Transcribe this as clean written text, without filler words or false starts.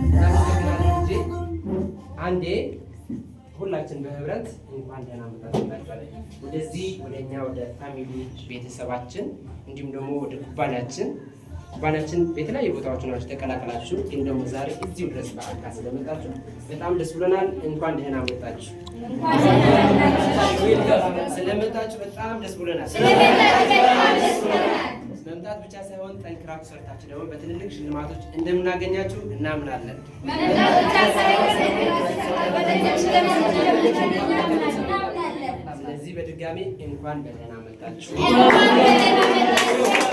እናመሰግናለን። ልጄ፣ አንዴ ሁላችን በህብረት እንኳን ደህና መጣችሁ እንላችኋለን። ወደዚህ ወደ እኛ ወደ family ቤተሰባችን እንዲሁም ደግሞ ወደ ኩባንያችን በተለያዩ ቦታዎች ናችሁ ተቀላቅላችሁ፣ ግን ደግሞ ዛሬ እዚሁ ድረስ በአካል ስለመጣችሁ በጣም ደስ ብሎናል። እንኳን ደህና መጣችሁ። ስለመጣችሁ በጣም ደስ ብሎናል። መምጣት ብቻ ሳይሆን ጠንክራችሁ ሰርታችሁ ደግሞ በትልልቅ ሽልማቶች እንደምናገኛችሁ እናምናለን። መምጣት ብቻ ሳይሆን በትልልቅ ሽልማቶች እንደምናገኛችሁ እናምናለን። ስለዚህ በድጋሚ እንኳን በደህና መጣችሁ። እንኳን በደህና መጣችሁ።